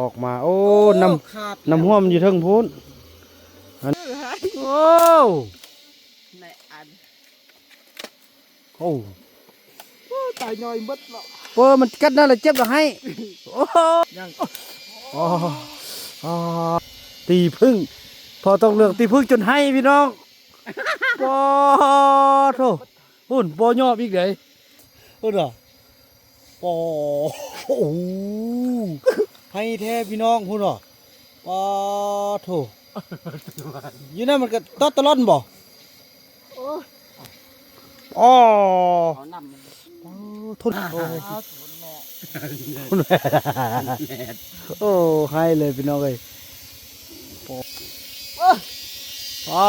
ອອກມາ ໂອ້ ໂອ້ ນ້ຳ ຂາດ ນ້ຳຫ້ວມຢູ່ເທິງພຸ້ນ ອັນ ເອີ ໂອ້ ໃນອັນ ໂອ້ ໂອ້ ຕາຍຍ່ອຍໝົດເນາະ ເອີ ມັນກັດນັ້ນລະເຈັບລະໄຫ້ ໂອ້ ຍັງ ອໍ ອໍ ຕີເຜິ້ງ ພໍ່ຕ້ອງເຫຼືອງຕີເຜິ້ງຈົນໄຫ້ພີ່ນ້ອງ ປາໂທ້ ພຸ້ນບໍ່ຍອມອີກເດ້ ພຸ້ນນະ ປາ ໂອ້ ໄຫ້ແທ້ພີ່ນ້ອງ ພຸ້ນນະ ປາໂທ້ ຢູ່ນັ້ນມັນກະຕອດຕະລ່ອນບໍ່? ໂອ້ຍ ອໍ ເອົານ້ຳ ໂອ້ ທົນ ໂອ້ ໂອ້ ໄຫ້ເລີຍພີ່ນ້ອງເອີຍ ໂອ້ ປາ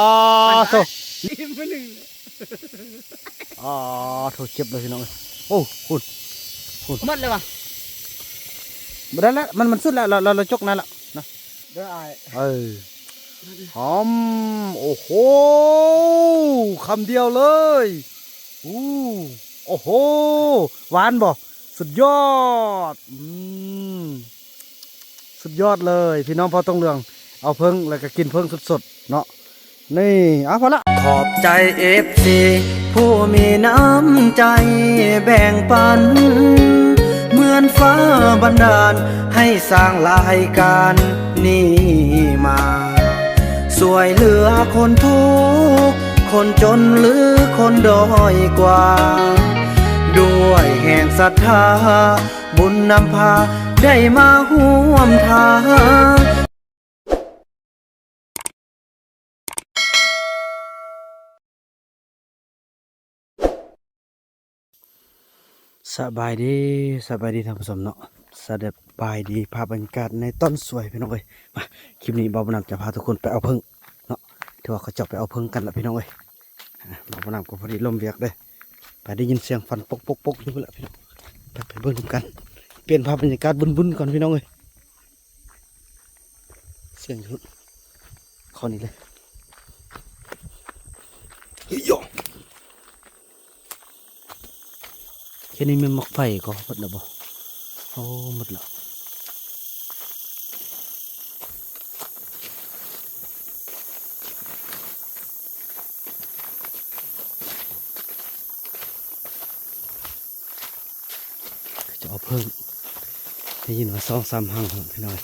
ໂທ້ ອີກມື້ໜຶ່ງ ອໍ ໂທ້ ເຈັບເລີຍພີ່ນ້ອງເອີຍ ໂອ້ ພຸ້ນ ພຸ້ນ ໝົດແລ້ວວະ ບໍ່ໄດ້ແລ້ວ ມັນ ມັນສຸດແລ້ວ ລາວ ລາວ ລາວຈົກນັ້ນລະນະ ເດີອ້າຍ ເອີ ຫອມ ໂອ້ໂຫ ຄຳດຽວເລີຍ ອູ້ ໂອ້ໂຫ ຫວານບໍ່? ສຸດຍອດ ອືມ ສຸດຍອດເລີຍ ພີ່ນ້ອງພໍ່ຕ້ອງເຫຼືອງ ເອົາເຜິ້ງ ແລ້ວກະກິນເຜິ້ງສົດໆເນາະ ນີ້ ເອົາ ພໍລະ ຂອບໃຈເອັຟຊີຜູ້ມີນ້ຳໃຈແບ່ງປັນ ເໝືອນຟ້າບັນດານໃຫ້ສ້າງລາຍການນີ້ມາ ຊ່ວຍເຫຼືອຄົນທຸກ ຄົນຈົນ ຫຼື ຄົນດ້ອຍກວ່າ ດ້ວຍແຮງສັດທາ ບຸນນຳພາໄດ້ມາຮ່ວມທາງ. ສະບາຍດີ ສະບາຍດີທ່ານຜູ້ຊົມເນາະ ສະບາຍດີ ພາບບັນຍາກາດໃນຕອນສວຍພີ່ນ້ອງເອີຍ ມາ ຄລິບນີ້ບ່າວບຸນນຳຈະພາທຸກຄົນໄປເອົາເຜິ້ງເນາະ ຖືວ່າເຂົາເຈົ້າໄປເອົາເຜິ້ງກັນລະພີ່ນ້ອງເອີຍ ບ່າວບຸນນຳກໍພໍດີລົມວຽກເດ້ ໄປໄດ້ຍິນສຽງຟັນປົກໆໆຢູ່ພຸ້ນລະພີ່ນ້ອງ ໄປ ໄປເບິ່ງນຳກັນ ປ່ຽນພາບບັນຍາກາດບຸນໆກ່ອນພີ່ນ້ອງເອີຍ ສຽງຢູ່ພຸ້ນ ເຂົ້ານີ້ເລີຍ ເຮີ້ຍຢໍ ເຂດນີ້ແມ່ນໝາກໄຟກໍໝົດແລ້ວບໍ່? ໂອ້ ໝົດແລ້ວ ເຂົາເຈົ້າເອົາເຜິ້ງ ໄດ້ຍິນວ່າສອງສາມຮັງພຸ້ນພີ່ນ້ອງ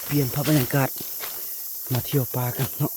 ປ່ຽນພາບບັນຍາກາດ ມາທ່ຽວປ່າກັນເນາະ.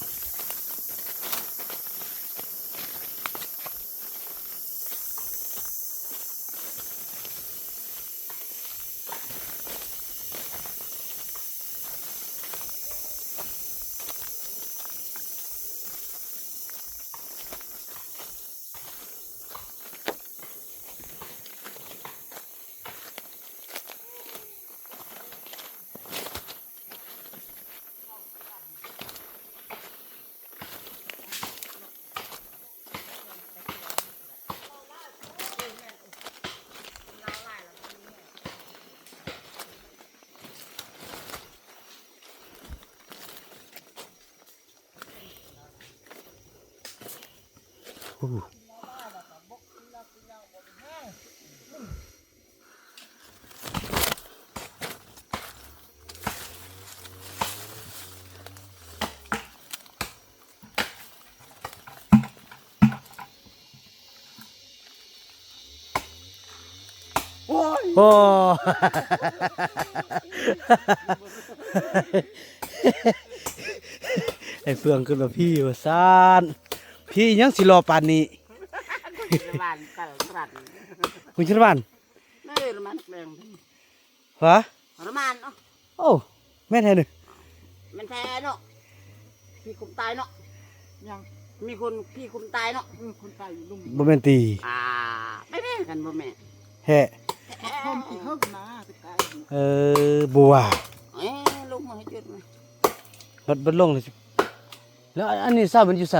ໂອ້ຍ ໂອ້ ໄອ້ເຟືອງຂຶ້ນມາພີ້ວ່າຊັ້ນ ພີ້ຫຍັງຊິຫຼໍ່ປານນີ້ ຄຸນຊາລະວານ ຕະລະລັນ ຄຸນຊາລະວານ ເອີ ລະມານແປງ ຮະ ລະມານເນາະ ໂອ້ ແມ່ນແທ້ເດີ ແມ່ນແທ້ເນາະ ຜີຄຸມຕາຍເນາະ ຍັງ ມີຄົນຜີຄຸມຕາຍເນາະ ເອີ ຄົນຕາຍຢູ່ລຸ່ມ ບໍ່ແມ່ນຕິ ອ່າ ໄປແມ່ນກັນບໍ່ແມ່ນ ແທ້ ຄົນທີ່ເຮີກນາໄປຕາຍ ເອີ ບໍ່ວ່າ ເອີ ລົງມາໃຫ້ຈຸດມາ ບັດ ບັດລົງແລ້ວ ແລ້ວອັນນີ້ຊາວມັນຢູ່ໃສ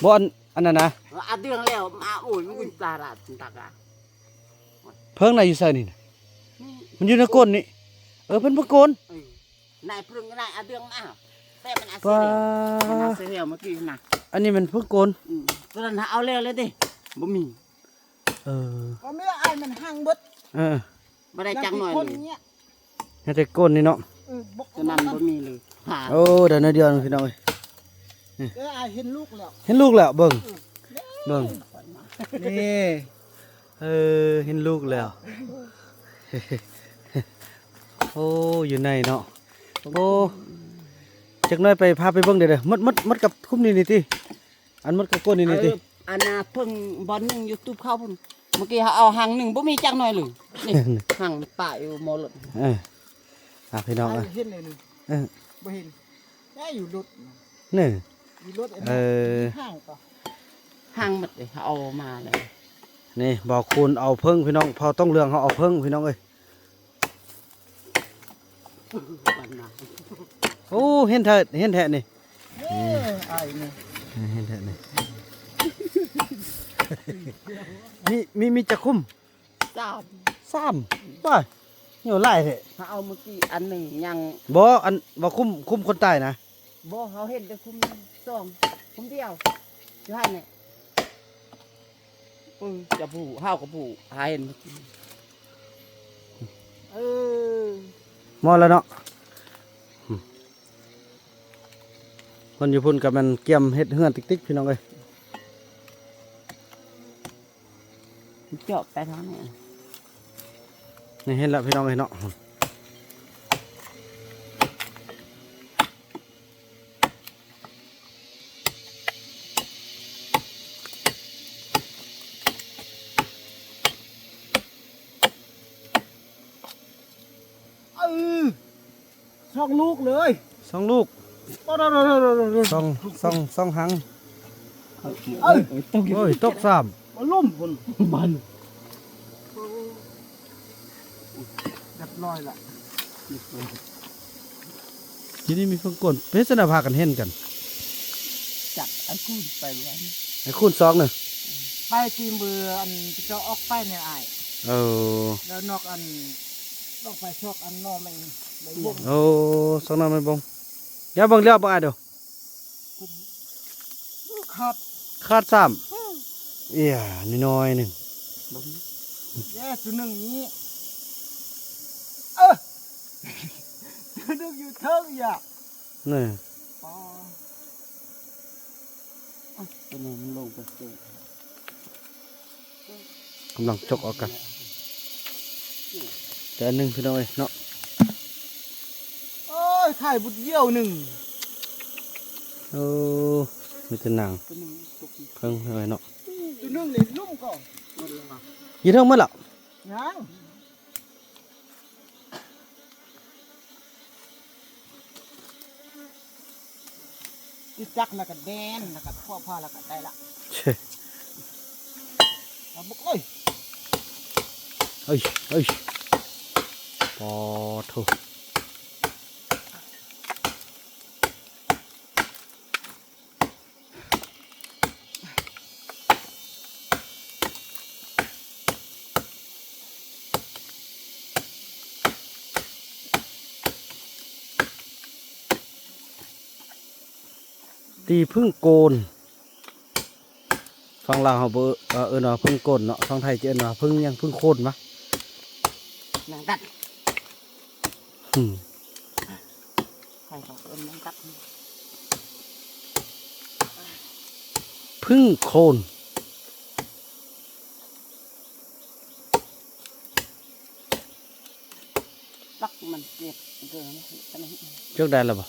ບໍ່ ອັນ ອັນນັ້ນນະ ອາເດືອງແລ້ວ ມາ ໂອ້ຍ ມັນຕາລາດຕາກາ ເຜິ້ງນະຢູ່ໃສນີ້ນະ ນີ້ ມັນຢູ່ໃນກົ້ນນີ້ ເອີ ເພິ່ນບໍ່ໂກນ ເອີ ນາຍເພິ່ງນາຍອາເດືອງນະ ແຕ່ມັນອາເຊ ປາ ເຮົວ ມັນອາເຊ ເຮວເມື່ອກີ້ນະ ອັນນີ້ແມ່ນເພິ່ງໂກນ. ອືມ ຕອນນັ້ນຫາເອົາແລ້ວແລ້ວເດ້ ບໍ່ມີ. ເອີ ບໍ່ມີ ອ້າຍມັນຫັງເບິດ. ເອີ ບໍ່ໄດ້ຈັກໜ້ອຍເລີຍ. ຍັງແຕ່ກົ້ນນີ້ເນາະ. ເອີ ບໍ່ ຕົວນັ້ນບໍ່ມີເລີຍ. ໂອ້ ໄດ້ໜ້ອຍດຽວພີ່ນ້ອງເອີຍ. ເອີ ອ້າຍເຫັນລູກແລ້ວ ເຫັນລູກແລ້ວ. ເບິ່ງ ເອີ ເບິ່ງ ນີ້ ເອີ ເຫັນລູກແລ້ວ. ໂອ້ ຢູ່ໃນເນາະ. ໂອ້ ຈັກໜ້ອຍໄປ ພາໄປເບິ່ງເດີ້. ໝົດ ໝົດ ໝົດກັບຄຸ້ມນີ້ ນີ້ຕິ. ອັນໝົດກະກົນນີ້ ນີ້ຕິ. ເອີ ອັນນ່າເພິ່ງບ່ອນໜຶ່ງຢູ່ຕູບເຂົາພຸ້ນ. ເມື່ອກີ້ເຮົາເອົາຮັງໜຶ່ງ ບໍ່ມີຈັກໜ້ອຍເລີຍ. ນີ້ ຮັງປະຢູ່ໝໍ້ລົດ. ເອີ ອ່າ ພີ່ນ້ອງເອີຍ ເຫັນແລ້ວນີ້. ເອີ ບໍ່ເຫັນ. ແນ່ ຢູ່ລົດນີ້ ຢູ່ລົດ. ເອີ ຮັງກໍ ຮັງໝົດເດ້ ເຮົາເອົາມາແລ້ວ. ນີ້ ບ່າວຄູນເອົາເຜິ້ງ ພີ່ນ້ອງ. ເຜົ່າຕ້ອງເຫຼືອງເຮົາເອົາເຜິ້ງ ພີ່ນ້ອງເອີຍ. ໂອ້ ເຫັນແທ້ ເຫັນແທ້ນີ້. ເອີ ອ້າຍນີ້ ເຫັນແທ້ນີ້. ມີ ມີ ມີຈັກຄຸ້ມ? ສາມ ສາມ. ວ້າຍ ໂຍຫຼາຍແທ້. ເຮົາເອົາມື້ກີ້ອັນໜຶ່ງຍັງ. ບໍ່ ອັນວ່າຄຸ້ມ ຄຸ້ມຄົນຕາຍນະ. ບໍ່ ເຮົາເຫັນແຕ່ຄຸ້ມສອງ ຄຸ້ມດຽວ ຢູ່ຫັ້ນແຫຼະ. ເອີ ຈະຜູ້ ເຮົາກໍຜູ້ຫາເຫັນ. ເອີ ໝົດແລ້ວເນາະ. ຄົນຢູ່ພຸ້ນກໍແມ່ນກຽມເຮັດເຮືອນຕິກໆ ພີ່ນ້ອງເອີຍ. ເຈາະໄປທາງນີ້ ນີ້ເຫັນແລ້ວພີ່ນ້ອງເອີຍເນາະ. ເອີ ສອງລູກເລີຍ ສອງລູກ. ໂອ້ ສອງ ສອງ ສອງຮັງ. ເອີ ໂອ້ຍ ຕົກສາມ ມາລົ້ມພຸ້ນບາດນີ້. ຮຽບຮ້ອຍລະ ຢູ່ນີ້ມີເພິ່ງກົນ. ເປັນຊັ້ນນະ ພາກັນເຫັນກັນ. ຈັກ ໄອ້ຄູນໄປບໍ່ ໄອ້ຄູນສອງນະ ໄປຕີມເບີ ອັນເຈົ້າອອກໄປແນ່ອ້າຍ. ເອີ ແລ້ວນອກອັນ ອອກໄປຊອກອັນໜໍ່ໄມ້ ໄມ້ບົງ. ໂອ້ ຊອກໜໍ່ໄມ້ບົງ. ຢ່າເບິ່ງແລ້ວບໍ່ອ້າຍເດີ້. ຂາດ ຂາດສາມ. ເອີ ເອີຍ ນ້ອຍໆໜຶ່ງ. ເດ້ ຕົວໜຶ່ງນີ້ ເອີ ຕົວໜຶ່ງຢູ່ເທິງ. ຢ່າ ນີ້ ອໍ ຕົວນີ້ມັນລົງໄປເກີນ. ກຳລັງຈົກເອົາກັນ ແຕ່ອັນໜຶ່ງ ພີ່ນ້ອງເອີຍເນາະ. ໂອ້ຍ ຂາຍບຸດດຽວໜຶ່ງ. ໂອ້ ມີແຕ່ໜາງ ຕົວໜຶ່ງຕົກ ເພິ່ງເອີຍເນາະ. ຕົວໜຶ່ງນີ້ລຸ່ມກໍ ຢູ່ເທິງໝົດລະ ຍັງ. ຮູ້ຈັກແລ້ວກໍແດນ ແລ້ວກໍພວກພາ ແລ້ວກໍໄດ້ລະ. ເອີ ເອົາບຸກເອີຍ ເອີຍ ເອີຍ ປາໂທ້. ຕີເຜິ້ງໂກນ ຝັ່ງລາວເຮົາບໍ່ ເອີ້ນວ່າເຜິ້ງໂກນເນາະ, ຝັ່ງໄທຈະເອີ້ນວ່າເຜິ້ງຫຍັງ ເຜິ້ງໂຄນຫວາ ນາງຕັດ ອືມ ໃຜເຂົາເອີ້ນນາງຕັດ ເຜິ້ງໂຄນ. ຕັກມັນເຈັບເດີ ຈົກໄດ້ແລ້ວບໍ່?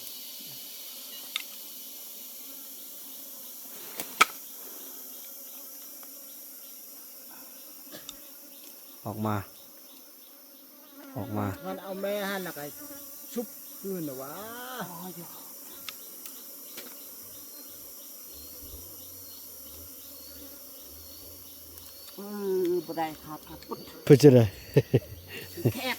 ອອກມາ ອອກມາ ມັນເອົາແມ່ຫັ້ນລະກະຊຸບຄືນນະຫວາ. ເອີ ບໍ່ໄດ້ ຂາດ ຂາດ ເປັນຈັ່ງໃດ? ແຄບ.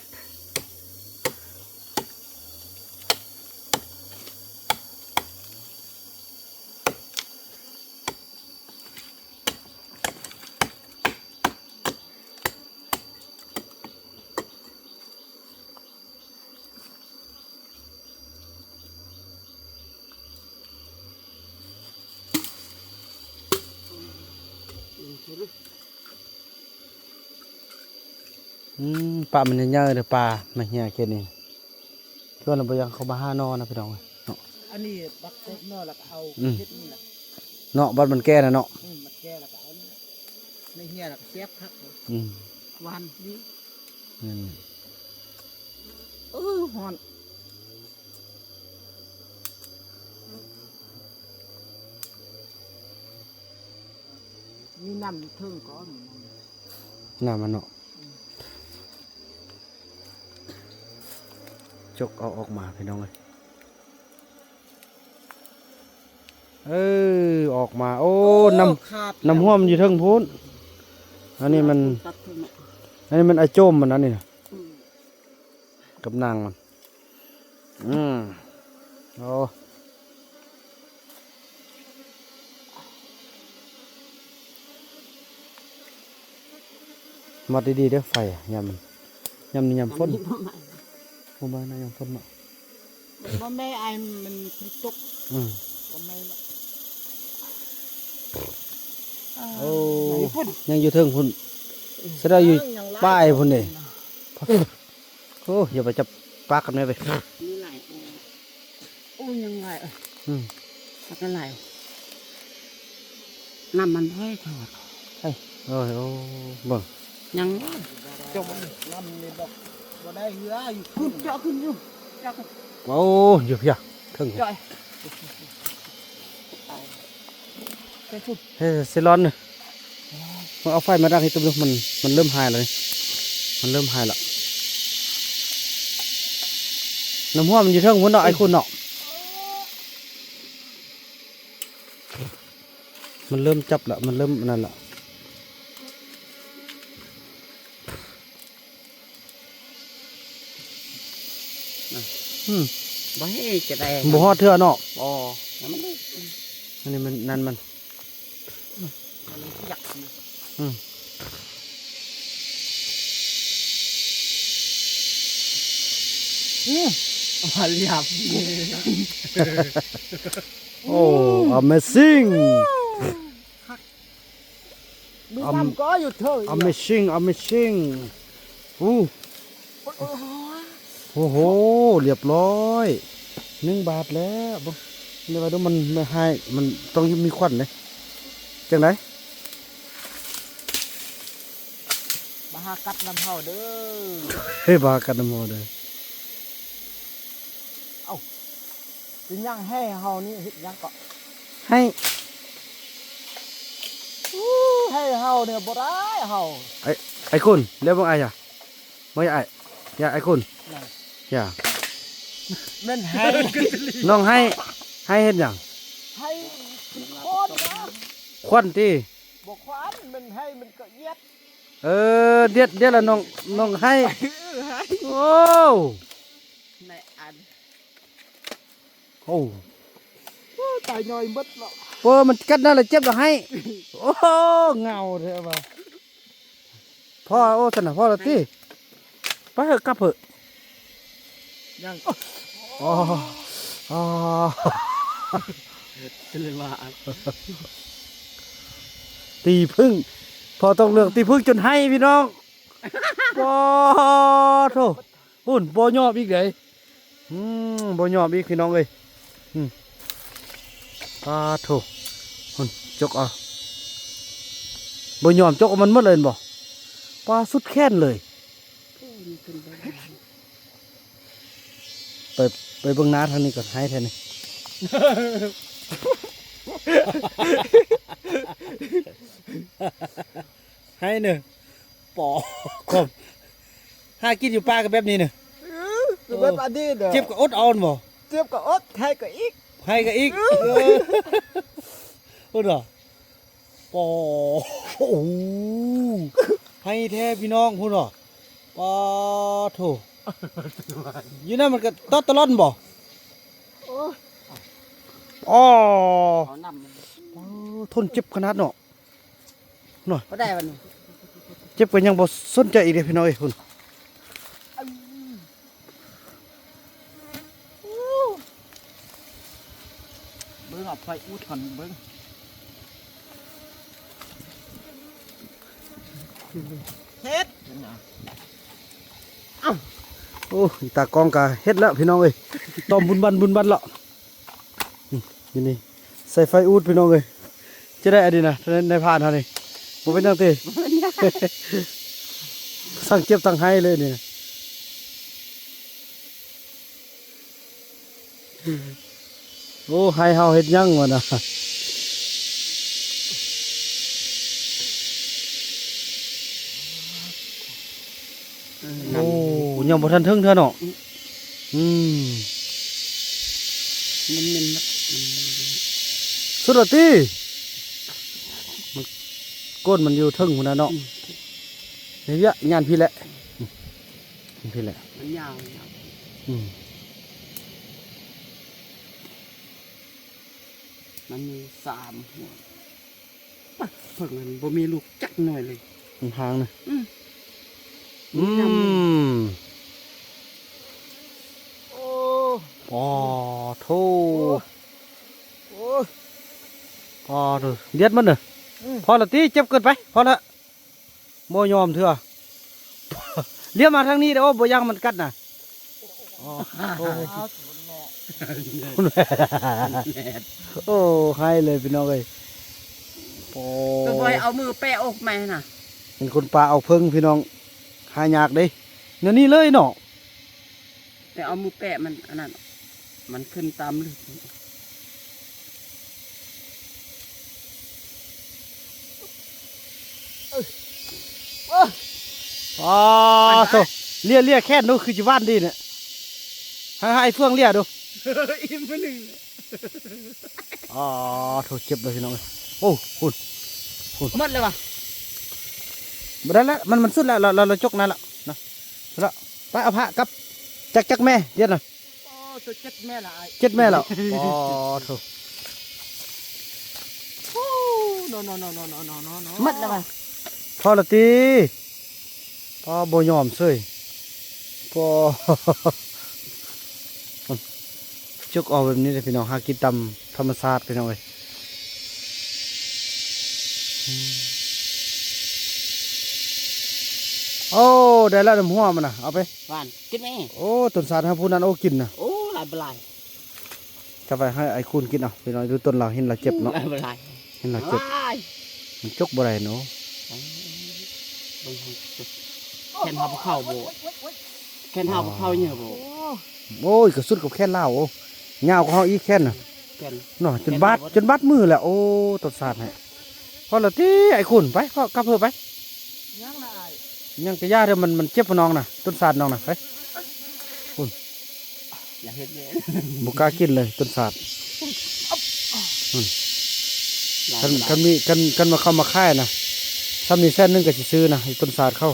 ໂ ອືມ ປາມັນໃຫຍ່ໆເດີ ປາມາເຮຍເຂດນີ້ ຄືວ່າລະບໍ່ຢາກເຂົ້າມາຫາໜໍ່ນະພີ່ນ້ອງເອີຍເນາະ. ອັນນີ້ບັກເຕັກໜໍ່ແລ້ວກໍເອົາ ອືມ ເຮັດນີ້ລະເນາະ ບັດມັນແກ່ນະເນາະ. ອືມ ມັນແກ່ແລ້ວກໍເອົານີ້ລະ ໃນເຮຍແລ້ວກໍແຊບຄັກເລີຍ. ອືມ ຫວານດີ. ແມ່ນ ເອີ ຮ້ອນ. ມີນ້ຳຢູ່ເທິງກໍ ນ້ຳມັນເນາະ. ອືມ ຈົກເອົາອອກມາພີ່ນ້ອງເອີຍ. ເອີ ອອກມາ. ໂອ້ ໂອ້ ນ້ຳ ຂາດແລ້ວ ນ້ຳຮ່ວມຢູ່ເທິງພຸ້ນ. ອັນນີ້ມັນ ຕັດເທິງເນາະ ອັນນີ້ມັນອາໂຈມມັນ ອັນນີ້ນະ. ອືມ ກັບນາງມັນ. ອືມ ໂອ້ ມັດດີໆເດີໄຟ ຍາມມັນ ຍາມນີ້ຍາມຝົນ ຍາມນີ້ບໍ່ໄໝ້ ບໍ່ໄໝ້ນະ ຍາມຝົນເນາະ. ບໍ່ແມ່ນ ອ້າຍ ມັນຝົນຕົກ. ອືມ ບໍ່ແມ່ນລະ. ໂອ້ ຍັງຢູ່ພຸ້ນ ຍັງຢູ່ເທິງພຸ້ນ. ອືມ ສະດາຢູ່ ເອີ ຍັງຫຼາຍ ປາຍພຸ້ນເດ້. ໂອ້ ຢ່າໄປຈັບປາກກັນແມ່ເວີຍ. ມີຫຼາຍ ໂອ້ ຍັງຫຼາຍ. ອືມ ປາກກັນຫຼາຍ. ນ້ຳມັນ ເຮີ້ຍ ທອດ ເຮີ້ຍ ໂອ້ຍ ໂອ້ ເບິ່ງ ຍັງ ເຈາະ ນ້ຳນີ້ບໍ່ ບໍ່ໄດ້ເຮືອຢູ່ ຂຶ້ນ ເຈາະຂຶ້ນຢູ່ ເຈາະຂຶ້ນ. ໂອ້ ຢູ່ເພີ້ນ ເທິງ ເຈາະ ເຮີ້ຍ ເຊລອນ ເອົາໄຟມາດັງໃຫ້ຕຸ່ມດູ ມັນ ມັນເລີ່ມຫາຍແລ້ວນີ້ ມັນເລີ່ມຫາຍແລ້ວ. ນ້ຳຮ່ວມມັນຢູ່ເທິງພຸ້ນເນາະ ອ້າຍຄຸນເນາະ. ມັນເລີ່ມຈັບລະ ມັນເລີ່ມອັນນັ້ນລະ. ອືມ ບໍ່ເຮັດຈະໄດ້ ບໍ່ຮອດເທື່ອເນາະ. ບໍ່ ມັນ ອັນນີ້ມັນ ນັ້ນມັນ ມັນຢາກ ອືມ ອືມ ມາລຽບ. ໂອ້ ອາເມຊິງ ມີນ້ຳກໍຢູ່ເທິງ ອາເມຊິງ ອາເມຊິງ. ໂອ້ ໂອ້ໂຫ ລຽບຮ້ອຍ ໜຶ່ງບາດແລ້ວ. ເບິ່ງ ນີ້ວ່າດູ ມັນ ມັນຫາຍ ມັນຕ້ອງມີຄວັນເດ້. ຈັ່ງໃດ ມາຫາກັດນຳເຮົາເດີ ເຮີ້ຍ ມາຫາກັດນຳເຮົາເດີ. ເອົ້າ ເປັນຫຍັງໄຮ່ເຮົານີ້ເຮັດຫຍັງເກາະ ໄຮ່ ອູ້ ໄຮ່ເຮົານີ້ບໍ່ໄດ້ເຮົາ. ໄອ້ ໄອ້ຄຸນ ແລ້ວເບິ່ງອ້າຍ ເບິ່ງອ້າຍ ຢ່າ ອ້າຍຄຸນ ນະ ຢ່າ ແມ່ນໄຮ່ ນ້ອງໄຮ່ ໄຮ່ເຮັດຫຍັງ ໄຮ່ ຄວັນນະ ຄວັນຕິ ບໍ່ຄວັນ ແມ່ນໄຮ່ມັນກໍຫຽດ. ເອີ ດຽດ ດຽດລະນ້ອງ ນ້ອງໄຮ່ ເອີ ໄຮ່ ໂອ້ ໃນອັນ ໂອ້ ໂອ້ ຕາຍຍ່ອຍໝົດເນາະ ເປີ ມັນກັດນັ້ນລະເຈັບລະໄຫ້. ໂອ້ ເຫງົາແທ້ວ່າ ພໍ ໂອ້ ຊັ້ນນະ ພໍລະຕິ ໄປເຮີ້ ກັບເຮີ້ ຍັງ ອໍ ອໍ ເປັນເລີຍວ່າ ຕີຜຶ້ງ ພໍຕ້ອງເລືອກຕີຜຶ້ງຈົນໄຫ້ພີ່ນ້ອງ. ປາໂທ້ ພຸ້ນ ບໍ່ຍອມອີກເດ້ ອືມ ບໍ່ຍອມອີກພີ່ນ້ອງເອີຍ ອືມ ປາໂທ້ ພຸ້ນ ຈົກເອົາ ບໍ່ຍອມ ຈົກເອົາມັນໝົດເລີຍແມ່ນບໍ່ ປາ ສຸດແຂນເລີຍ. ໄປ ໄປເບິ່ງໜ້າທາງນີ້ກ່ອນ ໄຫ້ແທ້ນີ້ ໄຫ້ເນີ ປອ ຄວາມ ຫາກິນຢູ່ປ່າກໍແບບນີ້ເນີ ເອີ ກໍແບບອັນນີ້ເດີ ເຈັບກໍອົດເອົາແມ່ນບໍ່ ເຈັບກໍອົດ ໄຫ້ກໍອິກ ໄຫ້ກໍອິກ ເອີ ເອີ ພຸ້ນເນາະ ປອ ໂອ້ໂຫ ໄຫ້ແທ້ພີ່ນ້ອງ ພຸ້ນເນາະ ປາໂທ້ ຢູ່ນັ້ນມັນກໍຕອດຕະລ່ອນບໍ່ ໂອ້ ອໍ ເອົານ້ຳ ປາ ທົນເຈັບຂະໜາດເນາະ. ເນາະ ບໍ່ໄດ້ບັດນີ້ ເຈັບກໍຍັງບໍ່ສົນໃຈອີກເດ້ພີ່ນ້ອງເອີຍ ພຸ້ນ ເບິ່ງເອົາໄຟອຸດກ່ອນເບິ່ງ ເຮັດ ໂອ້ຍ ຕາກ້ອງກະເຮັດແລ້ວພີ່ນ້ອງເອີຍ ຕ້ອມບຸນບັນບຸນບັນແລ້ວ. ນີ້ ຢູ່ນີ້ ໃສ່ໄຟອູດພີ່ນ້ອງເອີຍ. ຈະໄດ້ອັນນີ້ນະ ນາຍ ນາຍພານເຮົານີ້ ບໍ່ເປັນຫຍັງຕິ? ບໍ່ເປັນຫຍັງ ທັງເຈັບທັງໄຫ້ເລີຍນີ້ນະ. ໂອ້ ໃຫ້ເຮົາເຮັດຫຍັງວະນະ? ໂອ້ ຍັງບໍ່ທັນເຖິງເທື່ອເນາະ. ອືມ ອືມ ມັນແມ່ນ ສຸດແລ້ວຕິ? ມັນ ກົ້ນມັນຢູ່ເທິງພຸ້ນນະເນາະ. ອືມ ນີ້ວຽກຍານພີ້ແຫຼະ ອືມ ພີ້ແຫຼະ ມັນຍາວ ຍາວ. ອືມ ມັນມີສາມຫົວ. ປະ ເພິ່ງຫັ້ນບໍ່ມີລູກຈັກໜ່ວຍເລີຍ ມັນຫາງນະ. ອືມ ອືມ ໂອ້ ອໍໂທ້ ໂອ້ ອໍໂທ້ ດຽດມັນເດີ. ອືມ ພໍລະຕິ ເຈັບເກີນໄປ ພໍລະ. ບໍ່ຍອມເທື່ອ ລ້ຽວມາທາງນີ້ເດີ. ໂອ້ ບໍ່ຢ້ານມັນກັດນະ. ອໍ ໂອ້ ໂອ້ ຮ້າຍເລີຍພີ່ນ້ອງເອີຍ. ໂອ້ ຕ້ອງບໍ່ໃຫ້ເອົາມືແປະອອກມານະ ເປັນຄົນປ່າເອົາເຜິ້ງພີ່ນ້ອງ ຫາຍາກເດ້ ແນວນີ້ເລີຍເນາະ. ແຕ່ເອົາມືແປະມັນອັນນັ້ນ ມັນຂຶ້ນຕາມລຶກ. ອໍໂທ້ ເລຍ ເລຍແຂນດູ ຄືຊິຫວານດີເນຍ ໃຫ້ ໃຫ້ເຟືອງເລຍດູ. ອີກມື້ໜຶ່ງ ອໍໂທ້ ເຈັບເລີຍພີ່ນ້ອງເອີຍ. ໂອ້ ພຸ້ນ ພຸ້ນ ໝົດແລ້ວວະ ບໍ່ໄດ້ແລ້ວ ມັນ ມັນສຸດແລ້ວ ລາວ ລາວ ລາວຈົກນັ້ນແລ້ວນະ. ລະ ໄປເອົາພະກັບ ຈັກ ຈັກແມ່ ດຽວນະ. ໂອ້ ໂຕເຈັດແມ່ລະອ້າຍ ເຈັດແມ່ແລ້ວ. ອໍໂທ້ ໝົດແລ້ວຫວາ ພໍລະຕິ. ອໍ ບໍ່ຍອມເສີຍ ພໍ ຈົກເອົາແບບນີ້ເດ້ພີ່ນ້ອງ ຫາກິນຕາມທຳມະຊາດພີ່ນ້ອງເອີຍ. ໂອ້ ໄດ້ແລ້ວນ້ຳຫົວມັນນະ ເອົາໄປຫວານກິນແມ່. ໂອ້ ຕົ້ນສາດຫາຜູ້ນັ້ນ ໂອ້ ກິນນະ. ໂອ້ ຫຼາຍບໍ່ຫຼາຍ ຈະໄປໃຫ້ໄອ້ຄູນກິນເອົາພີ່ນ້ອງ. ດູຕົ້ນລາວ ເຫັນລາວເຈັບເນາະ ຫຼາຍບໍ່ຫຼາຍ ເຫັນລາວເຈັບ ຫຼາຍ ມັນຈົກບໍ່ໄດ້ເນາະ. ເບິ່ງ ແຂນຫາບໍ່ເຂົ້າບໍ່ ແຂນຫາບໍ່ເຂົ້າເຫຍື້ອບໍ່. ໂອ້ຍ ກະສຸດກັບແຂນລາວ ໂອ້ ຍາວກວ່າເຮົາອີກແຂນນະ. ແຂນ ເນາະ ຈົນບາດ ຈົນບາດມືແລ້ວ. ໂອ້ ຕົ້ນສາດໃຫ້ ພໍລະຕິ ໄອ້ຄູນ ໄປ ພໍກັບເຮີໄປ. ຍັງລະອ້າຍ ຍັງກະຢ່າເດີ ມັນ ມັນເຈັບນ້ອງນະ ຕົ້ນສາດນ້ອງນະ. ໄປພຸ້ນ ຢ່າເຮັດເລີຍ ບໍ່ກ້າກິນເລີຍຕົ້ນສາດ. ອືມ ຄັນ ຄັນມີ ຄັນ ຄັນວ່າເຂົາມາຂາຍນະ ຊ່ຳນີ້ແສນໜຶ່ງກະຊິຊື້ນະ ຕົ້ນສາດເຂົາ.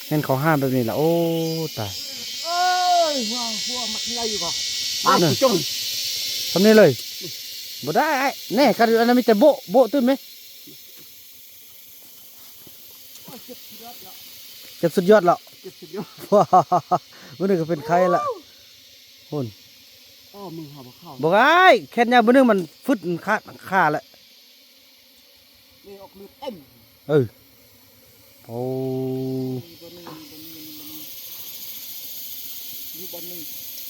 ເຫັນເຂົາຫ້າມແບບນີ້ລະ ໂອ້ ຕາຍ. ເອີຍ ຫົວ ຫົວມັນໃຫຍ່ຢູ່ບໍ່? ປາ ນະ ກູຈົງ ຊ່ຳນີ້ເລີຍ ບໍ່ໄດ້ອ້າຍ. ແນ່ ຄັນອັນນັ້ນມີແຕ່ໂບະ ໂບະຕື່ມເມ. ເຈັບສຸດຍອດແລ້ວ ເຈັບສຸດຍອດແລ້ວ ເຈັບສຸດຍອດ. ມື້ນີ້ກະເປັນໄຂ້ລະ ພຸ້ນ. ອໍ ມືເຮົາບໍ່ເຂົ້າ ບໍ່ໄດ້ ແຂນຍາວມື້ໜຶ່ງມັນຟຶດ ມັນຂາດ ຂາດລະ. ນີ້ອອກເລືອດເຕັມ ເອີ ໂອ້ ມີບ່ອນໜຶ່ງ ມີບ່ອນໜຶ່ງ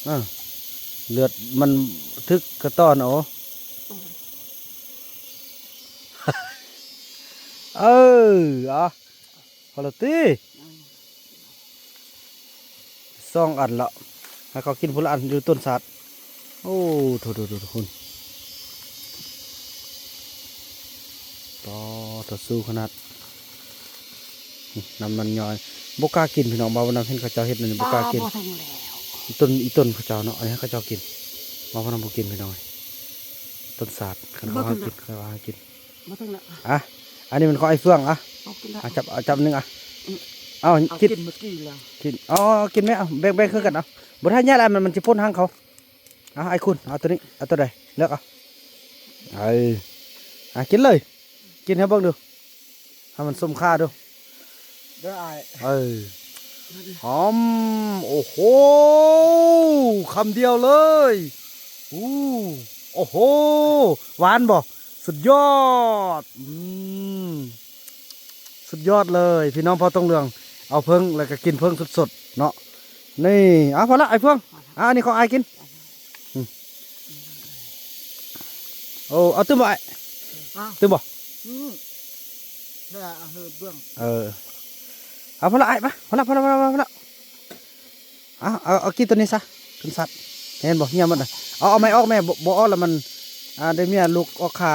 ເອີ ເລືອດມັນຖືກກະຕ້ອນເອົາ. ເອີ ເອົາ ພໍລະຕິ ສອງອັນລະ ໃຫ້ເຂົາກິນຜູ້ລະອັນ ຢູ່ຕົ້ນສາດ. ໂອ້ ໂທ້ໆໆ ພຸ້ນ ປໍ ໂທ້ ສູ້ຂະໜາດ. ອືມ ນ້ຳມັນຍ້ອຍ ບໍ່ກ້າກິນພີ່ນ້ອງ. ບ່າວນຳເຫັນເຂົາເຈົ້າເຮັດນັ້ນ ບໍ່ກ້າກິນ. ບໍ່ທັນແລ້ວ ອີຕົ້ນ ອີຕົ້ນເຂົາເຈົ້າເນາະ ອັນນີ້ໃຫ້ເຂົາເຈົ້າກິນ. ບ່າວນຳບໍ່ກິນພີ່ນ້ອງ ຕົ້ນສາດ. ຄັນເຂົາຫາກິນ ເຂົາຫາກິນ. ບໍ່ຕ້ອງລະ ອ່ະ ອັນນີ້ມັນຂອງໄອ້ເຟືອງ. ອ່ະ ເອົາກິນລະ ອ່ະ ຈັບ ເອົາຈັບໜຶ່ງ. ອ່ະ ອືມ ເອົາ ເອົາກິນ ກິນເມື່ອກີ້ແລ້ວ ກິນ. ອໍ ກິນແມ່ ເອົາ ແບ່ງ ແບ່ງຄືກັນ. ເອົາ ບໍ່ໄດ້ຍາດ ອັນມັນ ມັນຊິປົນຮັງເຂົາ. ເອົາ ໄອ້ຄຸນ ເອົາໂຕນີ້ ເອົາໂຕໃດ ເລືອກເອົາ. ເອີ ອ່ະ ກິນເລີຍ ກິນໃຫ້ເບິ່ງດູ ໃຫ້ມັນສົມຄ່າດູ. ເດີອ້າຍ ເອີ ຫອມ ໂອ້ໂຫ ຄຳດຽວເລີຍ. ອູ້ ໂອ້ໂຫ ຫວານບໍ່? ສຸດຍອດ. ອືມ ສຸດຍອດເລີຍ ພີ່ນ້ອງເຜົ່າຕົງເຫຼືອງ ເອົາເຜິ້ງ ແລ້ວກໍກິນເຜິ້ງສົດໆເນາະ. ນີ້ ເອົາ ພໍລະ ອ້າຍພວງ ອ່າ ອັນນີ້ຂອງອ້າຍກິນ. ອືມ ໂອ້ ເອົາຕື່ມບໍ່ອ້າຍ? ອ້າວ ຕື່ມບໍ່? ອືມ ເພື່ອເຮີເບື້ອງ ເອີ ເອົາ ພໍລະອ້າຍ ໄປ ພໍລະ ພໍລະ ພໍລະ ພໍລະ. ເອົາ ເອົາ ເອົາກິນໂຕນີ້ຊະ ເປັນສັດ ເຫັນບໍ່? ເຫື່ອມັນນະ ເອົາ ເອົາໄມ້ອອກແມ່ ບໍ່ ບໍ່ອອກແລ້ວມັນ ອ່າ ໄດ້ເມຍລຸກອອກຄາ.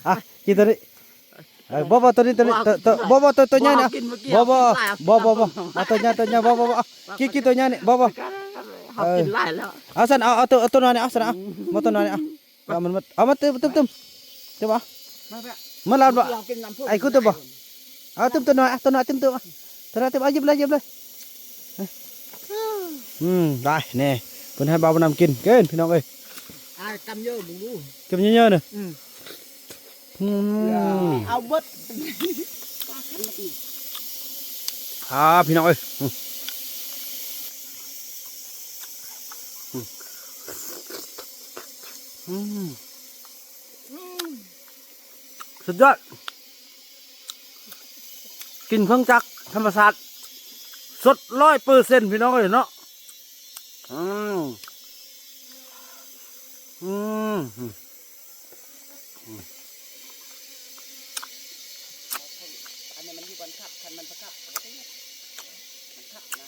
ອ່ະ ກິນໂຕນີ້ ເອີ ບໍ່ ບໍ່ ໂຕນີ້ ໂຕນີ້ ບໍ່ ໂຕ ບໍ່ ບໍ່ ໂຕ ໂຕໃຫຍ່ນະ ບໍ່ ບໍ່ ບໍ່ ບໍ່ ບໍ່ ເອົາໂຕໃຫຍ່ ໂຕໃຫຍ່ ບໍ່ ບໍ່ ບໍ່ ເອົາ ກິນ ກິນໂຕໃຫຍ່ນີ້ ບໍ່ ບໍ່ ເຮົາກິນຫຼາຍແລ້ວ ເອົາຊັ້ນ ເອົາ ເອົາໂຕ ເອົາໂຕນ້ອຍນີ້ ເອົາຊັ້ນ ເອົາ ໝົດໂຕນ້ອຍນີ້ ເອົາ ເອົາມັນໝົດ ເອົາມາຕື່ມ ຕື່ມ ຕື່ມ ຕື່ມເອົາ ມາແບບ ໝົດແລ້ວບໍ່? ໄອ້ ກູຕື່ມບໍ່? ເອົາຕື່ມໂຕນ້ອຍ ເອົາໂຕນ້ອຍ ເອົາໂຕນ້ອຍ ຕື່ມ ເອົາ ໂຕນ້ອຍ ຕື່ມ ເອົາ ຫຍິບເລີຍ ຫຍິບເລີຍ. ອືມ ໄດ້ແນ່ ເພິ່ນໃຫ້ບ່າວບຸນນຳກິນ ກິນ ພີ່ນ້ອງເອີຍ. ອ້າຍ ກຳເຍີະເບິ່ງດູ ກຳເຍີະໆເນາະ. ອືມ ອືມ ເອົາເບິດ ອ່າ ພີ່ນ້ອງເອີຍ ອືມ ອືມ ອືມ ສຸດຍອດ ກິນເຜິ້ງຈາກທຳມະຊາດ ສົດຮ້ອຍເປີເຊັນ ພີ່ນ້ອງເອີຍເນາະ. ອືມ ອືມ ອືມ ອັນນີ້ມັນຢູ່ບັນຄັບ ຄັນມັນປະຄັບ ມັນຄັບນະ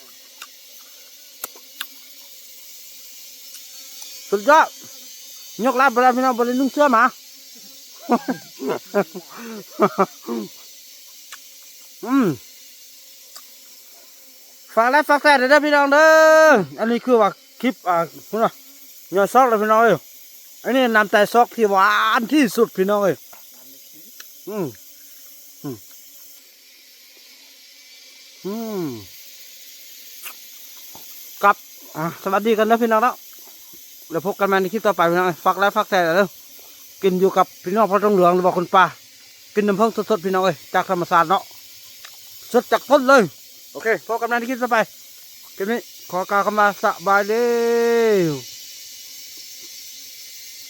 ສຸດຍອດ ຍົກລາບບໍ່ໄດ້ ພີ່ນ້ອງ ບໍ່ໄດ້ນຸ່ງເສື້ອມາ. ອືມ ຝາກໄລຄ໌ຝາກແຊຣ໌ເດີພີ່ນ້ອງເດີ. ອັນນີ້ຄືວ່າຄລິບ ອ່າ ພຸ້ນນະ ຍ້ອນຊອກເລີຍພີ່ນ້ອງເອີຍ. ອັນນີ້ນ້ຳໃຈຊອກທີ່ຫວານທີ່ສຸດພີ່ນ້ອງເອີຍ. ອືມ ອືມ ອືມ ກັບ ອ່າ ສະຫວັດດີກັນເດີພີ່ນ້ອງເນາະ. ແລ້ວພົບກັນໃໝ່ໃນຄລິບຕໍ່ໄປພີ່ນ້ອງເອີຍ. ຝາກໄລຄ໌ຝາກແຊຣ໌ເດີ. ກິນຢູ່ກັບພີ່ນ້ອງເຜົ່າຕົງເຫຼືອງ ຫຼືວ່າຄົນປ່າ ກິນນ້ຳເຜິ້ງສົດໆ ພີ່ນ້ອງເອີຍ ຈາກທຳມະຊາດເນາະ ສົດຈາກຕົ້ນເລີຍ. ໂອເຄ ພົບກັນໃໝ່ໃນຄລິບຕໍ່ໄປ. ຄລິບນີ້ຂໍກ່າວຄຳວ່າສະບາຍດີ.